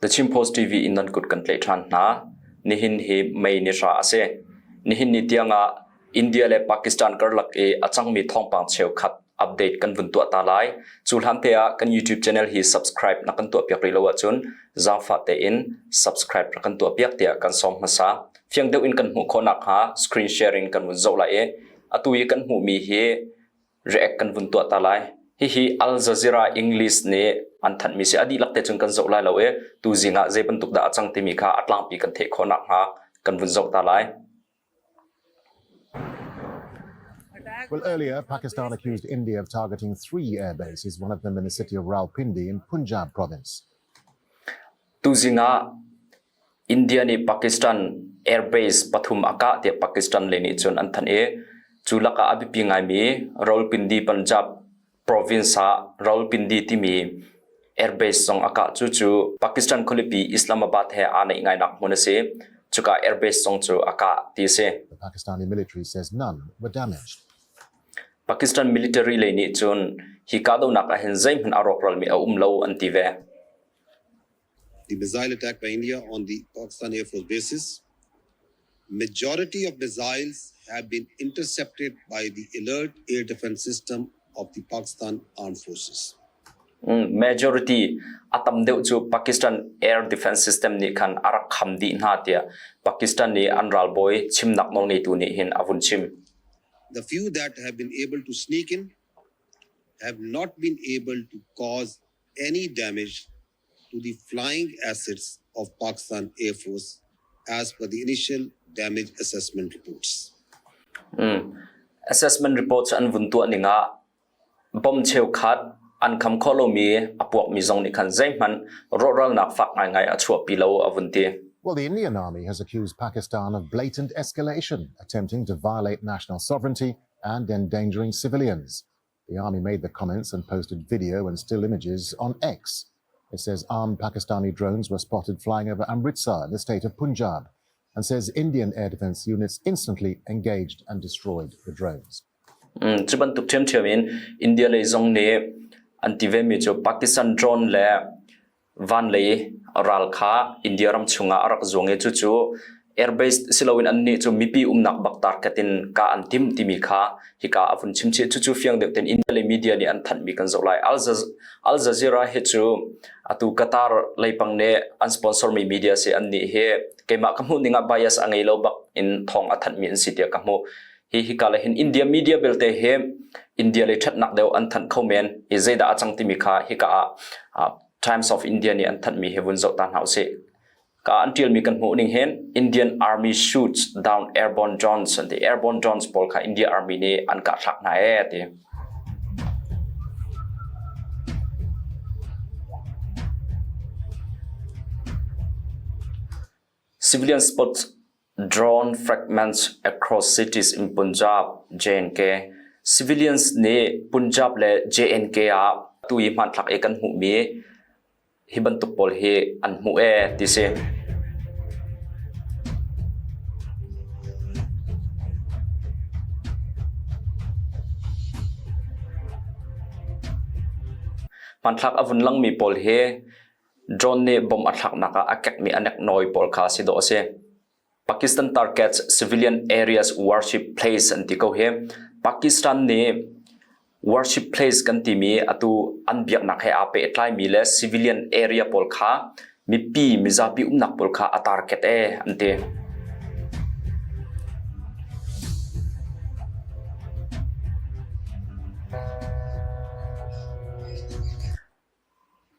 The Chin Post TV in nan kut kan tlaih ṭhan hna. Nihin hi May ni hra a si. Nihin ni tiangah India le Pakistan karlak i a cangmi thawngpang cheukhat update kan vun tuah ta lai. Cu hlan te ah kan YouTube channel hi subscribe na kan tuahpiak rih lo ahcun zaangfah tein subscribe rak kan tuahpiak tiah kan sawm hmasa. Fiang deuh in kan hmuh khawh nakhnga screen sharing kan vun zoh lai i atu i kan hmuhmi hi react kan vun tuah ta lai. Hihi Al Jazeera English nih an thanhmi si. A dihlak te cun kan zoh lai lo i tuzing ah zei bantuk dah a cang timi kha a tlangpi kan theih khawh nakhnga kan vun zoh ta lai. Well, earlier, Pakistan accused India of targeting three air bases, one of them in the city of Rawalpindi in Punjab province. Tuzing ah India nih Pakistan airbase pathum a kah tiah Pakistan lei nih cun an thanh i cu lakah a biapi ngaimi Rawalpindi Punjab province ah Rawalpindi timi airbase zong a kah. Cucu Pakistan khualipi Islamabad he aa naih ngainak hmun a si. Cuka airbase zong cu a kah ti a si. The Pakistani military says none were damaged. Pakistan military lei nih cun hi kahdohnak ah hin zeihmanh a rawkralmi a um lo an ti ve. The missile attack by India on the Pakistan Air Force bases, majority of missiles have been intercepted by the alert air defense system of the Pakistan Armed Forces. Majority a tam deuh cu Pakistan Air Defense System nih khan a rak kham dih hna tiah Pakistan nih an ralbawi chimnak nawlngeitu nih hin a vun chim. The few that have been able to sneak in have not been able to cause any damage to the flying assets of Pakistan Air Force as per the initial damage assessment reports. Assessment reports an vun tuah ning ah bomb cheukhat an kham khawh lomi a puakmi zong nih khan zeihmanh rawhralnak fak ngaingai a chuahpi lo a vun ti. Well, the Indian army has accused Pakistan of blatant escalation, attempting to violate national sovereignty and endangering civilians. The army made the comments and posted video and still images on X. It says armed Pakistani drones were spotted flying over Amritsar in the state of Punjab and says Indian air defense units instantly engaged and destroyed the drones. Cu bantuk ṭhiamṭhiam in India lei zong nih an ti vemi cu Pakistan drone le van lei ral kha India ram chungah a rak zuang i cucu airbase siloin annih cu mipi umnak bak target in ka an tim timi kha hika a vun chim chih. Cucu fiang deuh tein India lei media nih an thanhmi kan zoh lai. Al Jazeera hi cu atu Qatar leipang nih an sponsor mi media si annih hi keimah ka hmuh ning ah bias a ngei lo bak in thawng a thanhmi an si tiah ka hmuh. Hi hika le hin India media belte hi India lei ṭhatnak deuh an thanh kho men i zeidah a cang timi kha hika ah Times of India nih an thanhmi hi vun zoh ta hna usih. Ka an ṭialmi kan hmuh ning hin Indian Army shoots down airborne drones an ti. Airborne drones pawl kha India Army nih an kah thlak hna ee ti. Civilian spots drone fragments across cities in Punjab, JNK. Civilians nih Punjab le JNK ah tu i hmanthlak i kan hmuhmi hi bantuk pawl hi an hmuh ee ti si. Hmanthlak a vun langmi pawl hi Drone nih bomb a thlaknak ah a kekmi a neknawi pawl kha si dawh a si. Pakistan targets civilian areas warship place an ti ko hi. Pakistan nih warship place kan timi atu an biaknak he aa pehtlaimi le civilian area pawl kha mipi mizapi umnak pawl kha a target ee an ti.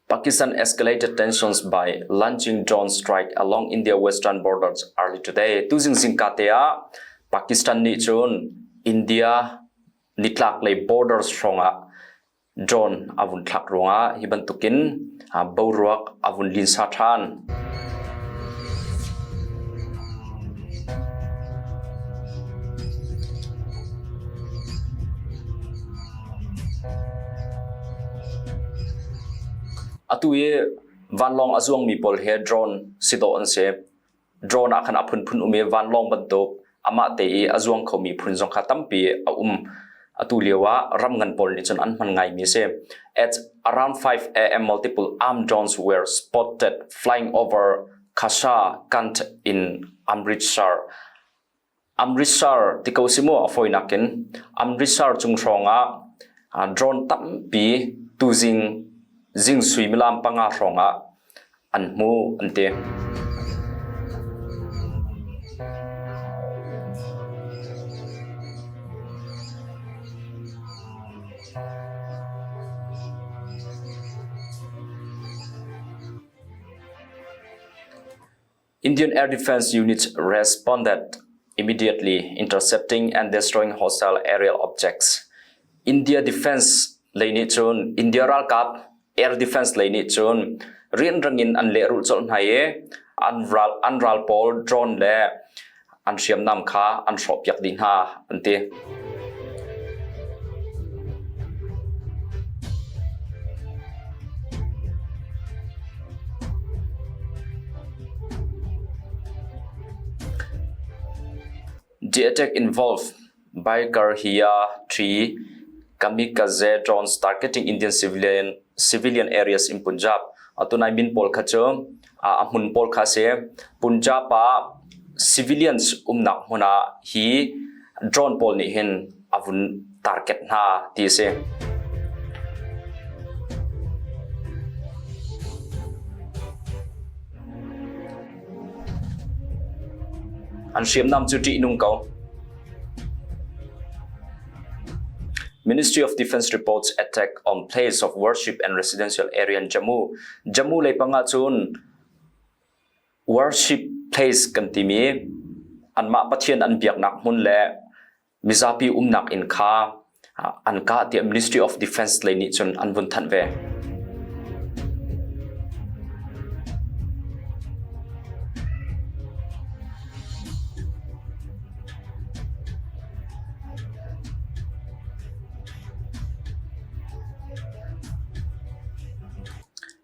Pakistan escalated tensions by launching drone strike along India western borders early today. Tuzing zingka te ah Pakistan nih cun India nitlak lei borders hrawngah drone a vun thlak ruangah hi bantukin boruak a vun linsa ṭhan. Atu i vanlawng a zuangmi pawl hi drone si dawh an si. Drone ah khan a phunphun um i vanlawng bantuk amah te i a zuang khomi phun zong kha tampi a um. Atu lio ah ram ngan pawl nih cun an hman ngaimi a si. At around 5 a.m. multiple armed drones were spotted flying over Khasha Kant in Amritsar. Amritsar ti ko si mu a fawinak in Amritsar cung hrawng ah drone tampi tuzing zing suimilam panga hrawng ah an hmu an ti. Indian Air Defense units responded immediately, intercepting and destroying hostile aerial objects. India Defense lei nih cun India ralkap Air Defense lei nih cun rianrang in an lehrulh colh hna i an ral an ral pawl drone le an hriamnam kha an hrawhpiak dih hna an ti. The attack involved Bikerhia 3 kamikaze drones targeting Indian civilian civilian areas in Punjab. Atunai min pawl kha cu a hmun pawl kha si. Punjab ah civilians umnak hmun ah hi drone pawl nih hin a vun target hna ti a si. An hriamnam cu ṭihnung ko. Ministry of Defense reports attack on place of worship and residential area in Jammu. Jammu lei pangah cun worship place kan timi anmah Pathian an biaknak hmun le mizapi umnak inn kha an kah tiah Ministry of Defense lei nih cun an vun thanh ve.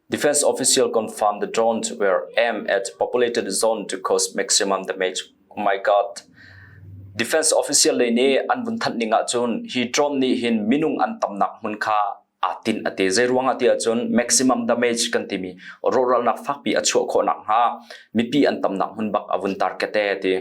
Defense official confirmed the drones were aimed at populated zone to cause maximum damage. Oh my God. Defense official lei nih an vun thanh ning ahcun hi drone nih hin minung an tamnak hmun kha aa tinh a ti. Zei ruang ah ti ahcun maximum damage kan timi rawhralnak fakpi a chuah khawh nakhnga mipi an tamnak hmun bak a vun target e ti.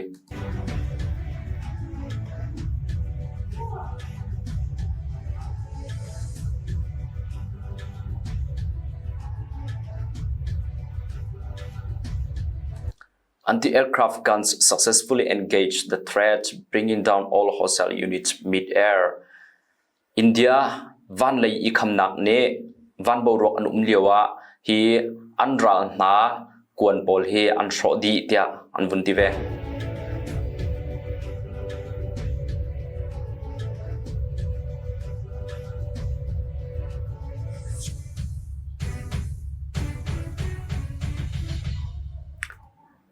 Anti-aircraft guns successfully engaged the threat, bringing down all hostile units mid-air. India van lei i khamnak nih van boruak an um lio ah hi an ral hna kuan pawl hi an hrawh dih tiah an vun ti ve.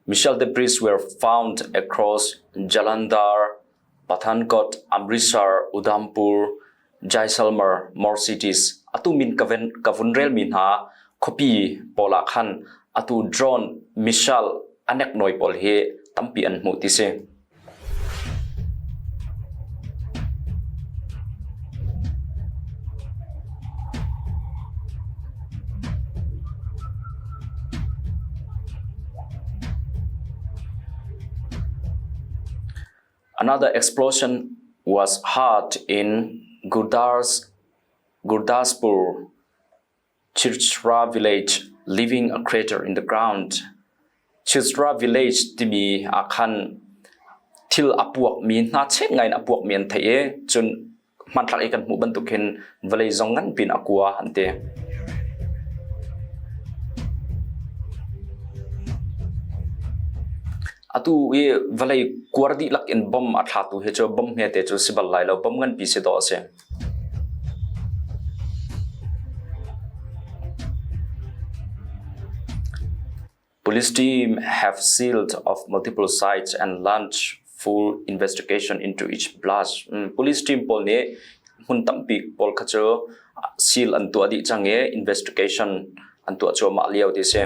Missile debris were found across Jalandhar, Pathankot, Amritsar, Udhampur, Jaisalmer, more cities. Atu min ka vun relmi hna khuapi pawl ah khan atu drone missile a neknawi pawl hi tampi an hmuh ti si. Another explosion was heard in Gurdaspur, Chirchra village, leaving a crater in the ground. Chirchra village timi ah khan thil a puakmi hna chet ngai in a puakmi an theih i cun hmanthlak i kan hmuh bantuk hin vawlei zong nganpi in a kua an ti. Atu i vawlei kuar dihlak in bom a thlatu hi cu bom hmete cu si bal lai lo, bom nganpi si dawh a si. Police team have sealed off multiple sites and launched full investigation into each blast. Police team pawl nih hmun tampi pawl kha cu seal an tuah dih cang i investigation an tuah cuahmah lio ti si.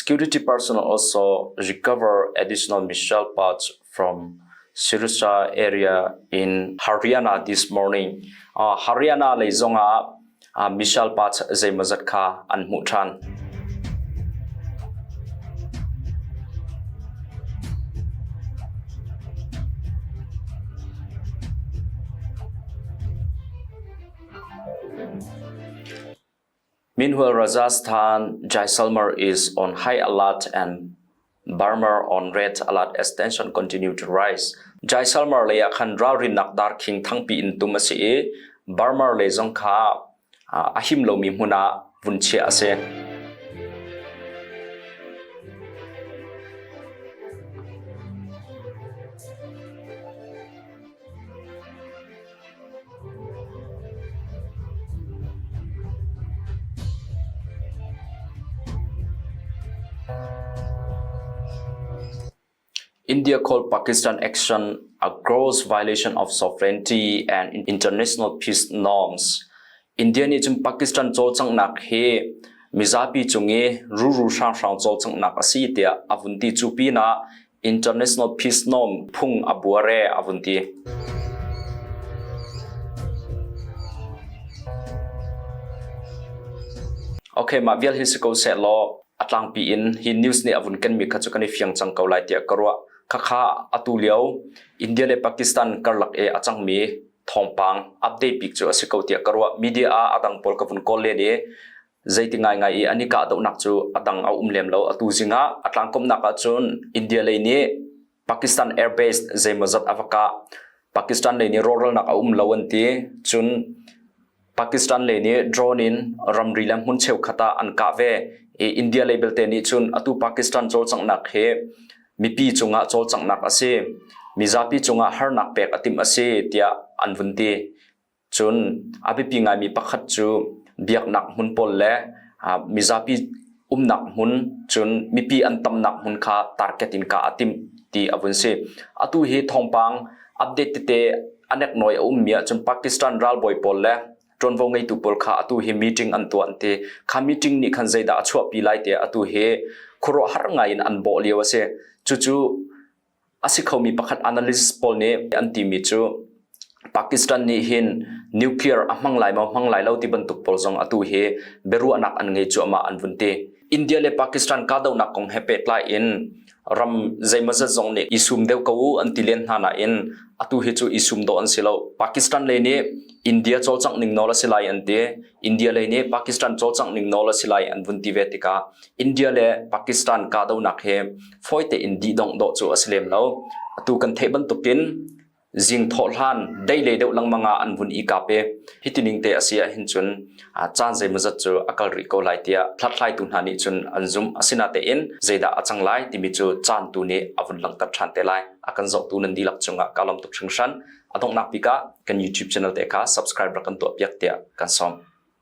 Security personnel also recover additional missile parts from Sirsa area in Haryana this morning. Haryana lei zongah missile parts zeimawzat kha an hmuh ṭhan. Meanwhile, Rajasthan Jaisalmer is on high alert and Barmer on red alert as tension continue to rise. Jaisalmer lei ah khan ralrinnak darkhing thangpi in tum a si i Barmer lei zong kha a him lomi hmun ah vun chiah a si. India called Pakistan action a gross violation of sovereignty and international peace norms. India nih cun Pakistan cawlcanghnak hi mizapi cung i ruru hranghrang cawlcanghnak a si tiah a vun ti. Cu pinah international peace norm phung a buar e a vun ti. Okay, mah vial hi si ko seh law a tlangpi in hi news nih a vun kenmi kha cu kan i fiang cang ko lai tiah ka ruah. Khakha atu lio India le Pakistan karlak e a cangmi thawngpang update bik cu a si ko tiah ka ruah. Media ah a dang pawl ka vun kawl len i zeiti ngaingai i an i kahdohnak cu a dang a um lem lo. Atu zingah a tlangkomnak ahcun India lei nih Pakistan airbase zeimawzat a va kah. Pakistan lei nih rawhralnak a um lo an ti. Cun Pakistan lei nih drone in ramri le hmun cheukhat ah an kah ve. I India lei belte nih cun atu Pakistan cawlcanghnak hi mipi cungah cawlcanghnak a si. Mizapi cungah harnak pek a timh a si tiah an vun ti. Cun a biapi ngaimi pakhat cu biaknak hmun pawl le mizapi umnak hmun cun mipi an tamnak hmun kha target in kah a timh ti a vun si. Atu hi thawngpang update tete a neknawi a ummi ahcun Pakistan ralbawi pawl le ṭuanvo ngeitu pawl kha atu hi meeting an tuah an ti. Kha meeting nih khan zeidah a chuahpi lai tiah atu hi khuaruahhar ngai in an bawh lio a si. Cucu A si khomi pakhat analyst pawl nih an timi cu Pakistan nih hin nuclear a hmang lai maw hmang lai lo ti bantuk pawl zong atu hi biaruahnak an ngei cuahmah an vun ti. India le Pakistan kahdohnak kong he pehtlai in ram zeimawzat zong nih i sum deuh ko u an ti len hna nain atu hi cu i sum dawh an si lo. Pakistan lei nih India cawlcangh ning nawl a si lai an ti. India lei nih Pakistan cawlcangh ning nawl a si lai an vun ti ve tikah India le Pakistan kahdohnak hi fawi tein dihdongh dawh cu a si lem lo. Atu kan theih bantukin zing thawh hlan dei lei deuh lengmang ah an vun i kap i hiti ning te a si ahhin cun caan zeimawzat cu a kal rih ko lai tiah hlathlaitu hna nih cun an zumh. Asinatein zeidah a cang lai timi cu caan tu nih a vun langhter ṭhan te lai. A kan zohtu nan dihlak cungah kaa lawm tuk hringhran. A donghnak bik ah kan YouTube channel te kha subscribe rak kan tuahpiak tiah kan sawm.